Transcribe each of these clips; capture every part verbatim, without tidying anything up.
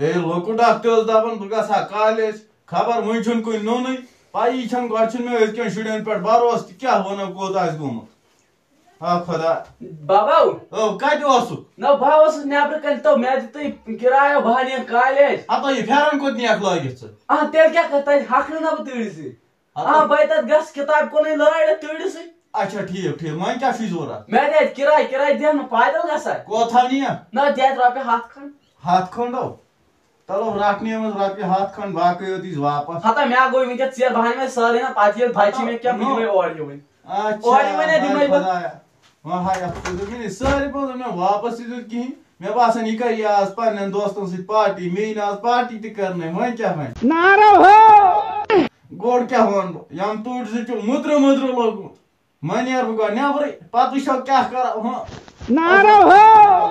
ہے، لۄکُٹ اکھ تہِ اوس دپان، بہٕ گژھٕ ہا کالیج۔ خبر وُنہِ چھُنہٕ کُنہِ نوٚنُے۔ پَیی چھَنہٕ، گۄڈٕ چھُنہٕ مےٚ أزکٮ۪ن شُرٮ۪ن پٮ۪ٹھ بھروسہٕ تہِ، کیٛاہ وَنو، کوٗتاہ آسہِ گوٚمُت۔ آ خۄدا۔ بابا۔ او، کَتہِ اوسُکھ؟ نہ، بہٕ اوسُس نٮ۪برٕ کَنہِ، تو مےٚ دیُتُے کِرایو، بہٕ ہا نِیَکھ کالیج۔ ہَتو، یہِ پھٮ۪رن کوٚت نِیَکھ لٲگِتھ ژٕ؟ آ، تیٚلہِ کیٛاہ کَرٕ، تَتہِ ہۄکھنہٕ نہ بہٕ تۭرِ سۭتۍ۔ ہَتو۔ آ، بہٕ تَتھ گژھٕ کِتابہِ کُنُے لٲرِتھ تۭرِ سۭتۍ۔ اچھا، ٹھیٖک، ٹھیٖک۔ وۄنۍ کیٛاہ چھُے ضوٚرَتھ؟ مےٚ دِ اَتہِ کِراے، کِراے دِہَن نہٕ پایدَل گژھان۔ کوتاہ نِیَکھ؟ نہ، دِ اَتہِ رۄپیہِ ہَتھ کھنٛڈ۔ ہَتھ کھنٛڈ ہو؟ چلو، رٹھ نِیمس رۄپیہِ ہتھ کھنڈ، باقٕے یوت یِیٖزِ واپس۔ ہتا مےٚ گوٚو وٕنکیٚس ژیر، بہٕ ہا نِمے سٲرٕے نہ، پتہٕ ییٚلہِ بچہِ مےٚ کیٛاہ، بہٕ نو۔ دِمے اورٕ یِوٕنۍ۔ اچھا، اورٕ یِوٕنۍ ہا ہاے دِمے بہٕ۔ خۄدایا۔ وۄنۍ ہاے افسوس، دوٚپ مےٚ، سٲرٕے پٲٹھۍ دوٚپ مےٚ، واپس تہِ دیُت کِہیٖنۍ۔ مےٚ باسان، یہِ کرِ یہِ آز پننٮ۪ن دوستن سۭتۍ پارٹی، مےٚ یی نہٕ آز پارٹی تہِ کرنَے، وۄنۍ کیٛاہ وۄنۍ؟ نارو ہو! گوٚڑ کیٛاہ وَنہٕ بہٕ؟ یَم تُج زٕ چھِ مُدرٕ مُدرٕ لوٚگمُت۔ وۄنۍ نیرٕ بہٕ گۄڈٕ نٮ۪برٕے، پتہٕ وٕچھو کیٛاہ کرو۔ ہُہ۔ نارو ہو!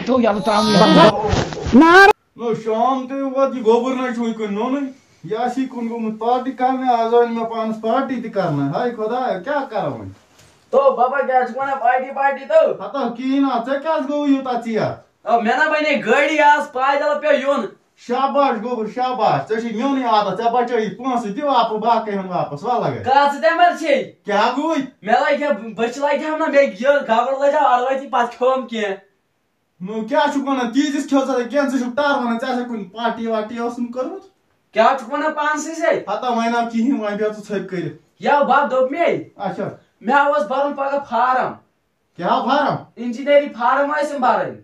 تو یلہٕ ترٛاوُن یہِ۔ نارو۔ نو، شام تہِ ووت، یہِ گوٚبُر نہ چھُ وٕنہِ کُنہِ نوٚنُے۔ یہِ آسی کُن گوٚمُت پارٹی کرنہِ، آز آو نہٕ مےٚ پانس پارٹی تہِ کرنہِ۔ ہاے خۄدایا، کیٛاہ کرو وۄنۍ؟ تو بابا، کیٛاہ چھُکھ ونان، پارٹی پارٹی تو؟ ہتا کِہیٖنۍ نا، ژےٚ کیٛازِ گوٚو یوٗتاہ ژیر؟ او، مےٚ نا بنے گٲڑی آز، پایدل پیوٚو یُن۔ شاباش گوٚبُر، شاباش، ژےٚ چھُے میونُے عادت، ژےٚ بچٲیِتھ پونٛسہٕ، دِ واپس باقٕے ہن واپس، وَلہٕ گَرِ۔ کَتھ ژٕ تہِ مَر چھے۔ کیٛاہ گوٚوُے؟ مےٚ لَگہِ ہا، بٔچھِ لَگہِ ہا نہ، مےٚ یہِ گَبَر لَجہِ ہا اَڑٕ وَتی، پَتہٕ کھیوٚم کینٛہہ۔ نو کیٛاہ چھُکھ وَنان؟ تیٖتِس کھیوٚو ژےٚ کینٛہہ، ژٕ چھُکھ ٹَر وَنان، ژےٚ آسہِ کُنہِ پارٹی وارٹی اوسُم کٔرمٕژ؟ کیٛاہ چھُکھ وَنان پانسٕے سۭتۍ؟ ہتا وۄنۍ آو کِہیٖنۍ، وۄنۍ بیٚہہ ژٕ ژھٔپۍ کٔرِتھ۔ یا بَب دوٚپ مے، اچھا۔ مےٚ اوس بَرُن پَگاہ فارم۔ کیٛاہ فارم؟ انجینئرنگ فارم ٲسِم بَرٕنۍ۔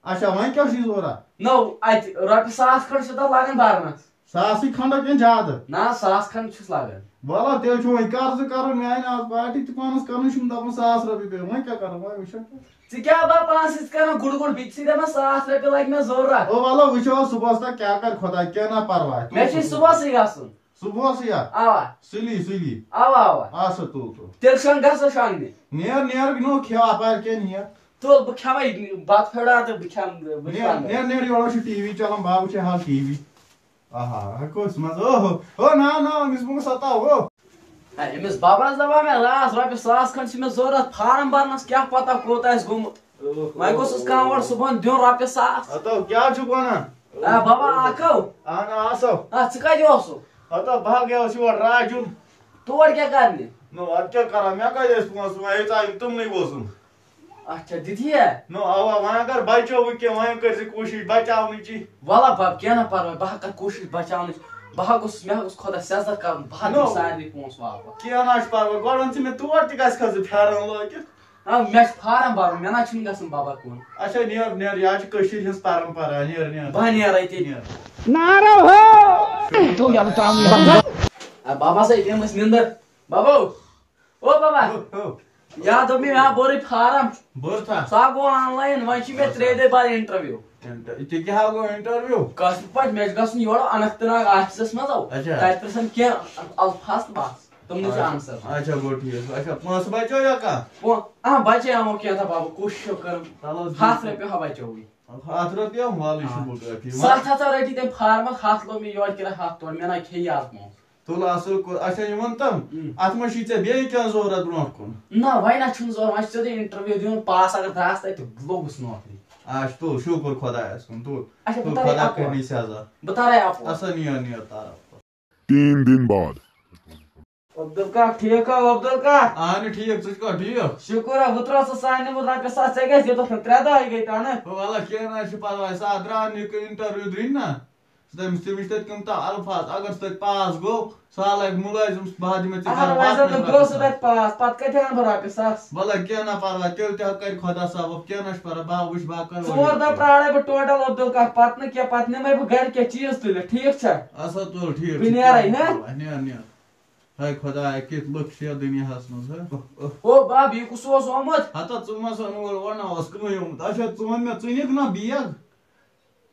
اچھا، وۄنۍ کیٛاہ چھُے ضوٚرَتھ؟ نو، اَتہِ رۄپیہِ ساس کھنٛڈ چھِ تَتھ لَگان بَرنَس۔ ساسٕے کھنٛڈا کِنہٕ زیادٕ؟ نہ، ساس کھنٛڈ چھُس لَگان۔ وَلہٕ، تیٚلہِ چھُ وۄنۍ قرضہٕ کَرُن، میٛانہِ آز پارٹی تہِ پانَس کَرُن چھُم دَپان ساس رۄپیہِ پیٚیہِ، وۄنۍ کیٛاہ کَرو، وۄنۍ وٕچھو کیٛاہ۔ ژٕ کیٛاہ با پانَس سۭتۍ کَران گُڈ گُڈ، بہٕ تہِ چھُسے دَپان ساس رۄپیہِ لَگہِ مےٚ ضوٚرَتھ۔ او وَلہٕ، وٕچھو صُبحَس تہٕ کیٛاہ کَرِ خۄداے، کینٛہہ نہ پَرواے۔ مےٚ چھُے صُبحَسٕے گژھُن۔ صُبحَسٕے ہا؟ اَوا۔ سُلی، سُلی۔ اَوا، اَوا۔ آ سا تُل، تُل۔ تیٚلہِ چھُنہٕ گژھو شۄنٛگنہِ۔ نیر، نیر، نو کھیٚو اَپارِ کیٚنٛہہ نیر۔ تُل، بہٕ کھٮ۪مَے بَتہٕ پھیوٚڑا تہٕ بہٕ کھٮ۪مہٕ، بہٕ نیر، کھٮ۪مہٕ۔ نیر، نیر، یورٕ چھُ ٹی وی چلان، بابہٕ چھُ ہٮ۪وان ٹی وی۔ آہا، ہا کُس مَزٕ، اوہو، ہو، نا، نا، أمِس مہٕ سَتاو، ہو۔ ہے، أمِس بَبَس دَپان مےٚ، راتھ رۄپیہِ ساس کھنٛڈ چھِ مےٚ ضوٚرَتھ، فارم بَرنَس کیٛاہ پَتہ کوٗتاہ آسہِ گوٚمُت۔ وۄنۍ گوٚژھُس کانٛہہ اورٕ صُبحَن دیُن رۄپیہِ ساس۔ ہَتو، کیٛاہ چھُکھ وَنان؟ آ، بَبا، آکھو۔ اَہَن آسو۔ آ، ژٕ کَتہِ اوسُکھ؟ ہَتو، بہٕ ہا گٔیوس یور راجُن۔ تور کیٛاہ کَرنہِ؟ نو، اَدٕ کیٛاہ کَرو؟ مےٚ کَتہِ ٲسۍ پونٛسہٕ؟ وۄنۍ ییٖژاہ یِم تِمنٕے ووزُم۔ اچھا، دِتھی ہے؟ نو، اَوا، وۄنۍ اگر بَچو وۄنۍ کینٛہہ، وۄنۍ کٔرۍ زِ کوٗشِش بَچاونٕچی۔ وَلہ بَب، کینٛہہ نہ پَرواے، بہٕ ہا کَرٕ کوٗشِش بَچاونٕچ۔ بہٕ ہا گوٚژھُس، مےٚ ہا گوٚژھ خۄدا سٮ۪زَر کَرُن، بہٕ ہا نو۔ دِمہٕ سارنٕے پونٛسہٕ واپَس۔ کینٛہہ نہ چھُ پَرواے، گۄڈٕ وَن ژٕ مےٚ تور تہِ گژھِ کھا ژٕ پھٮ۪رَن لٲگِتھ۔ آ، مےٚ چھُ فارم بَرُن، مےٚ نہ چھُنہٕ گژھُن بَبا کُن۔ اچھا، نیر، نیر، یہِ حظ چھِ کٔشیٖرِ ہِنٛز پَرَمپَرا، نیر، نیر۔ بہٕ ہا نیرَے تیٚلہِ۔ نیر۔ نارو ہو! تو یَلہٕ ترٛاوُن یہِ۔ آ، بَبا سا، ییٚتہِ أمِس نِندٕر۔ بَبو، او بَبا۔ ہو، ہو۔ یا دوٚپ مےٚ، مےٚ ہا بوٚرُے فارم۔ بوٚر تھا؟ سُہ ہا گوٚو آن لاین، وۄنۍ چھِ مےٚ ترٛیٚیہِ دۄہہِ بعد انٹرویو۔ انٹر-، تہِ کیٛاہ ہا گوٚو انٹرویو؟ قسمہٕ پٲٹھۍ، مےٚ چھُ گژھُن یورٕ اننت ناگ آفسَس منٛز، او۔ اچھا۔ تَتہِ پرٛژھن کینٛہہ الفاظ تہٕ بَس۔ تِمنٕے چھِ اچھا۔ آنسر۔ اچھا، گوٚو ٹھیٖک۔ اچھا، پونٛسہٕ بچو یا کانٛہہ؟ پو-، آ، بچے یِمو کینٛہہ تہٕ بابا، کوٗشِش چھو کٔرٕم۔ چلو، ہتھ رۄپیہِ ہا بچووٕے۔ ہتھ رۄپیہِ ہا؟ وَلہٕ، یہِ چھُ آ۔ بوٚڑ کَتھ۔ سَتھ ہتھ ہا رٔٹی تٔمۍ فارمَس، ہتھ لوٚگ مےٚ یورٕ کِراے ہتھ تورٕ، مےٚ نہ کھیٚیہِ یَتھ پونٛسہٕ۔ تُل، اَصٕل کوٚر۔ اچھا، یہِ وَن تَم، اۭں۔ اَتھ منٛز چھُے ژےٚ بیٚیہِ کینٛہہ ضروٗرت برونٛٹھ کُن؟ نہ، وۄنۍ نہ چھُنہٕ ضروٗرت، وۄنۍ چھُ سیوٚدُے انٹرویو دیُن، پاس اگر درٛاس تَتہِ، لوٚگُس نوکری۔ اچھا، تُل، شُکُر خۄدایَس کُن، تُل۔ اچھا، بہٕ تُل، تَرے خۄدا اَپور۔ کٔرِنی سٮ۪زا۔ بہٕ تَرے اَپور۔ اَسا نیر، نیر، تَر اَپور۔ تین دن بعد۔ عبدالکاک، ٹھیٖک ہا، عبدالکاک؟ اہن ٹھیٖک، ژٕ چھُکھا ٹھیٖک؟ شُکُر ہا، بہٕ ترٛاوسا سانہِ منٛز رۄپیہِ ساس، ژےٚ گژھِ یوٚتَتھ نہٕ ترٛےٚ دۄہ گٔے تَنہٕ۔ ہو، وَلہٕ کینٛہہ نہ حظ چھُ پَرواے، سا درٛاو نہٕ یہِ انٹرویو درٛٲنۍ نہ۔ سُہ تٔمِس، تٔمِس چھِ تَتہِ کٕم تام الفاظ، اگر سُہ تَتہِ پاس گوٚو، سُہ ہا لَگہِ مُلٲزِم، بہٕ ہا دِمَے ژےٚ اہن گَرٕ وۄنۍ زَن واتنَس نہٕ گوٚو رۄپیہِ سُہ ساس۔ تَتہِ پاس، پَتہٕ کَتہِ اَنہٕ بہٕ رۄپیہِ ساس؟ وَلہٕ کینٛہہ نہ پَرواے، تیٚلہِ تہِ ہا کَرِ خۄدا ثواب، کینٛہہ نہ چھُ پَرواے، بہٕ ہا وٕچھِ، بہٕ ہا کَرٕ ژور دۄہ پرٛارَے بہٕ ٹوٹل عبدالکاک، پَتہٕ نہٕ کینٛہہ، پَتہٕ نِمَے بہٕ گَرِ کینٛہہ چیٖز تُلِتھ، ٹھیٖک چھا؟ اَسا تُل، ٹھیٖک بہٕ چھُ، نیرَے، کینٛہہ نہ ہہ؟ پَرواے، نیر، نیر۔ ہے خۄدایا، کِتھ لُکھ چھِ یَتھ دُنیاہَس منٛز، ہہ؟ او بَب، یہِ کُس اوس آمُت؟ ہتا ژٕ ما سا نوٗر وَنان اوس کٕہٕنۍ آمُت۔ اچھا، ژٕ وَن مےٚ، ژٕ نِکھ نا بیگ؟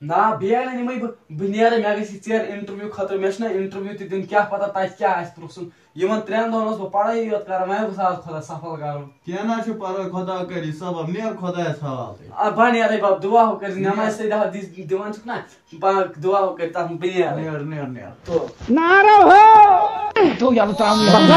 نا، بیگ نہ نِمَے بہٕ، بہٕ نیرٕ، مےٚ گژھِ ژیر انٹرویو خٲطرٕ، مےٚ چھُنہ انٹرویو تہِ دیُن، کیٛاہ پَتہ تَتہِ کیٛاہ آسہِ پرٛژھُن۔ یِمَن ترٛٮ۪ن دۄہَن اوس بہٕ پَرٲے یوت کَران، وۄنۍ گوٚژھ آز خۄدا سَفل کَرُن۔ کینٛہہ نہ چھُ پَرواے، خۄدا کَری سَبب، نیر خۄدایَس حوالہٕ۔ آ، بہٕ نیرَے بَب، دُعا ہُہ کٔرِزِ، نیر۔ نٮ۪مازِ سۭتۍ دِوان دِوان چھُکھ نہ، بہٕ دُعا ہُہ کٔرِتھ تَتھ بہٕ نیرَے۔ نیر، نیر، نیر۔ تو۔ نعرہ ہو! تو یَلہٕ ترٛاوُن یہِ۔